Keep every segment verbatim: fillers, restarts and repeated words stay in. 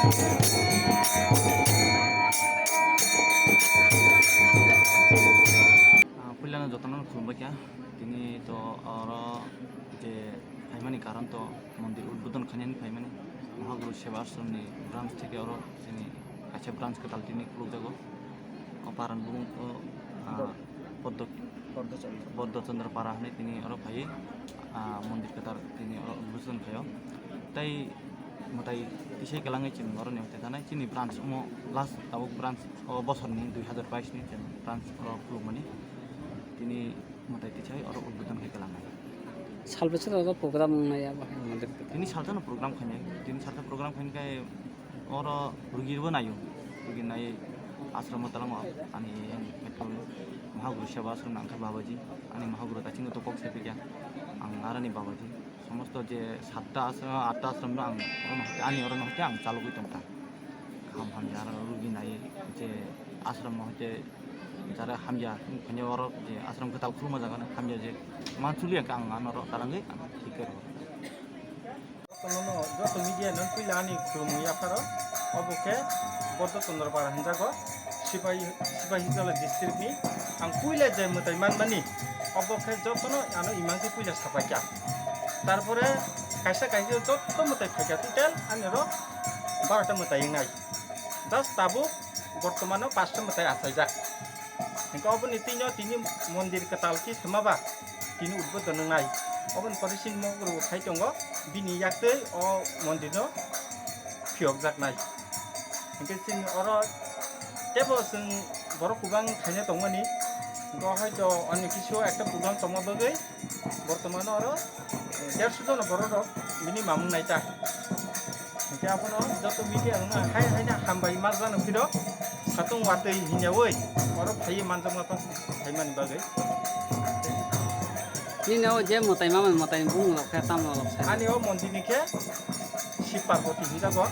Ah, puilano jotono khulumbaikha. Tini to oro je phaimani karon to mondir udbodon khainani phaimani. Mahaguru Seva Ashramni branch theke oro chini kaisa branch kwtal tini khulukjago. O paran bumung o, ah, Poddo-, Poddo Chandra. Poddo Chandra Para hwnwi tini oro phaiwi, ah, mondir kwtal tini oro udbodon khaio. Tei mwtai tisai kwlangwi chwng oroni mwtai tanai chini branch omo last tabuk branch o bosorni dui hazar bais ni chwng branch oro khulukmani tini mwtai tisai oro udbodon khai kwlangnai. Sal bwswk oro program wngnai abo hai mondir kwtal. Tini salsa no program khainai, tini salsa program khainai khe oro rugi bo naio, rugi nai ashram o talango ani Mahaguru Seva Ashram nang khe Babaji, ani Mahaguru daising to kok sai phikya ang arani Babaji. Somosto je satta ashram, atta ashram no ang oro no hoite, ani oro no hoite ang chalogwi tongkha. Kaham hamya aro rugi nai je ashram no hoite jara hamya, phanya oro je ashram kwtal khulma jaga no hamya je mansulia ang ano oro tarangwi ang thik khe rw. Jotono, joto media no puila ani khulumwi yapharo, obo khe Boddo Chandra Para hinjago. Sipai, Sipahijola district ni ang puila je mwtai manmani, obo khe jotono ano imang khe puila sapaikha. Tarpore kaisa kaisa joto mwtai phaikha, total ani oro barota mwtai wngnai. Just tabuk bortomano pasta mwtai achaijak. Hingke oboni tino tini mondir kwtal khe sema ba tini udbodon wngnai. Oboni pore chini mokro khai tongo, bini yaktwi o mondirno phiyokjaknai. Hingke chini oro tebo chwng borok kwbang khaina tongmani. Hingke hoito onyo kisu ekta program tongma bagwi bortomano oro, eh, derso jona borok rok minimum wngnai ta. Hingke abono joto media wngna hai haino hambai ma jano phiro satung watwi hinyawi oro phaiwi manjakma tong phaimani bagwi. Nini o je mwtai mamani mwtai bumung rok khe tamo rok sai? Ani o mondir ni khe Shiv Parvati hinjago,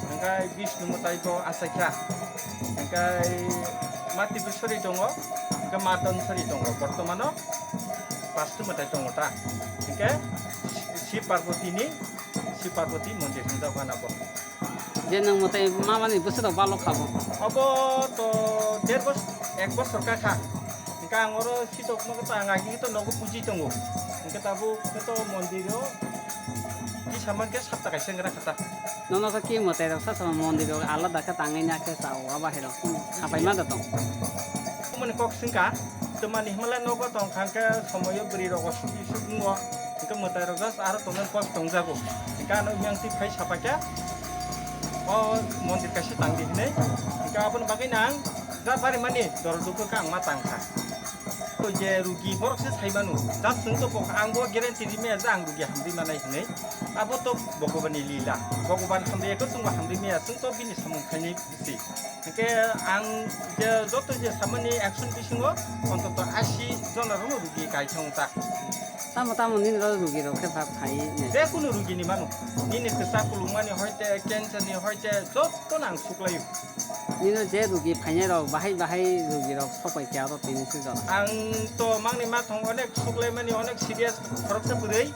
hingke Bishnu mwtai bo achaikha, hingke Mati Biswari tongo, hingke Matan Sari tongo, bortomano pastu mwtai tongo ta, hingke Shiv Parvati ni Shiv Parvati mondir hinjago ano bo. Je nwng mwtai mamani bwswk rok balok kha bo? Obo to der bos-, ek bosor ka kha. Hingke ang oro sitok nogo to ang agi to nogo puji tongo. Hingke tabuk khe to mondir o kisa man khe sapta kaisa wngkha kha ta. Nono khe ki mwtai rok sa sama mondir rok alada khe tangwi na khe sao abo hai rok hapai ma da tong. Mani kok singka. Twmani hwnle nogo tong kha khe somoyo bwrwi rogo sugi sugi wngo, hwnkhe mwtai rok just aro tongmani kos tongjago, hwnkhe ano yang twi phai sapai khe o mondir kaisa tang di hwnwi, hwnkhe aboni bagwi no ang ja bari mani doro dukhu khe ang ma tang kha. O je rugi borok se sai manu, just chwng to bokha ang bo guarantee ri maya je ang rugi hamri manai hwnwi, abo to Bhagwan ni lila, Bhagwan hamri ya khe chwngbo hamri maya, chwng to bini samung khainai. Si. Hingke ang je joto je samani action bisingo ontoto asi jona rokno rugi kai thang ta. Tamo tamo nini rok rugi rok khe ba phai ne? Je kunu rugi ni mano. Nini kwchak kulungmani hoite, cancer ni hoite, joto no ang suklaio. Nino je rugi phainai rok bahai bahai rugi rok sopai khe aro tini se jora. Ang to mangni ma thong onek suklaimani onek serious khoroksa bwrwi.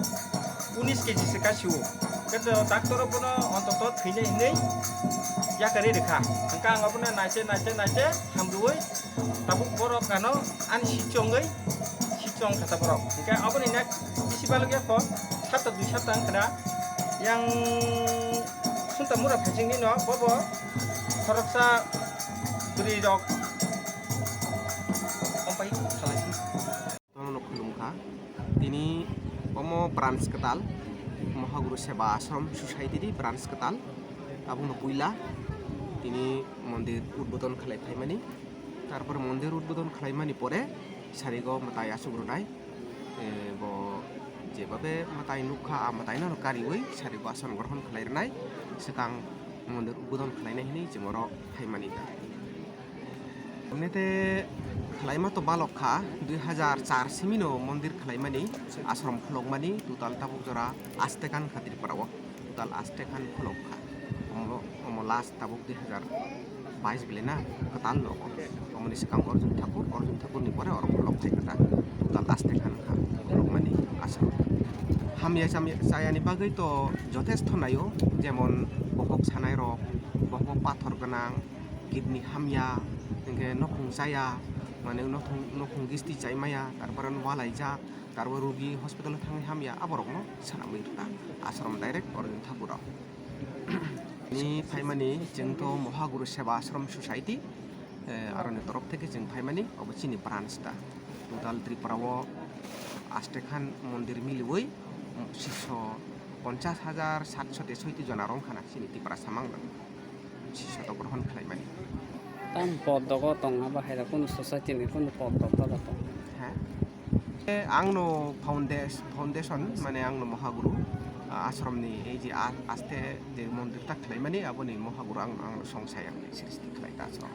Unis keji se kasio. Khe to doctor o bono ontoto thwinai hinwi yakarwi rwkha. Hwnkhe ang obono naite, naite, naite hamrwui tabuk borok ano ani sichongwi sichong kha ta borok. Hwnkhe aboni next bisi balok yakho sapta dui sapta wngkha na. Yang sunta mura phaichingni no bobo khoroksa bwrwi rok ompai khalaisi. Tono no khulumkha. Tini omo branch kwtal, Mahaguru Seva Ashram Society ni branch kwtal. Tabukno puila tini mondir udbodon khlai phaimani. Tarpor mondir udbodon khlaimani pore sarigo mwtai achuk rwnai. Eh, bo jebabe mwtai nukha, a mwtaino kariwi sarigo ason grohon khlai rwnai. Swkang mondir udbodon khlainai hinwi chwng oro phaimani. Nete khlaima to balok kha, dui hazar char simino mondir khlaimani, ashram khulokmani, total tabuk jora aste khan kha Tripura o, total aste khan khulok kha. Omo, omo last tabuk dui hazar bais bele na, kwtal nogo. Omoni swkang Arjun Thakur, Arjun Thakur ni pore oro khulok phai kha ta, total aste khan kha khulokmani ashram. Hamya chamya chayani bagwi to jothesto naio, jemon bokhok sanai rok, bokhok pathor gwnang, kidney hamya, hwnkhe nokhung chaya, mane nokhung, nokhung gisti chaimaya, tarpore walaijak, tarpore rugi hospital thangwi hamya, aborokno swnamwi rwkha ashram direct oroni thapurok. Ni phaimani chwng to Mohaguru Seva Ashram Society, eh, aroni torof theke chwng phaimani, obo chini branch ta. Total Tripura o aste khan mondir miliwi sisho ponchas hajar satso tesoiti jona rong khana chini Tripura samang rok sisho to grohon khlaimani. Tam pod dogo tong abo hai da kunu society ni kunu pod dok ta da tong. Ha? Eh, angno foundes-, foundation, mane angno Mohaguru, ah, ashram ni ei je a-, aste je mondir ta khlaimani, aboni Mohaguru ang, angno songsai ang sristi khlai ta ashram.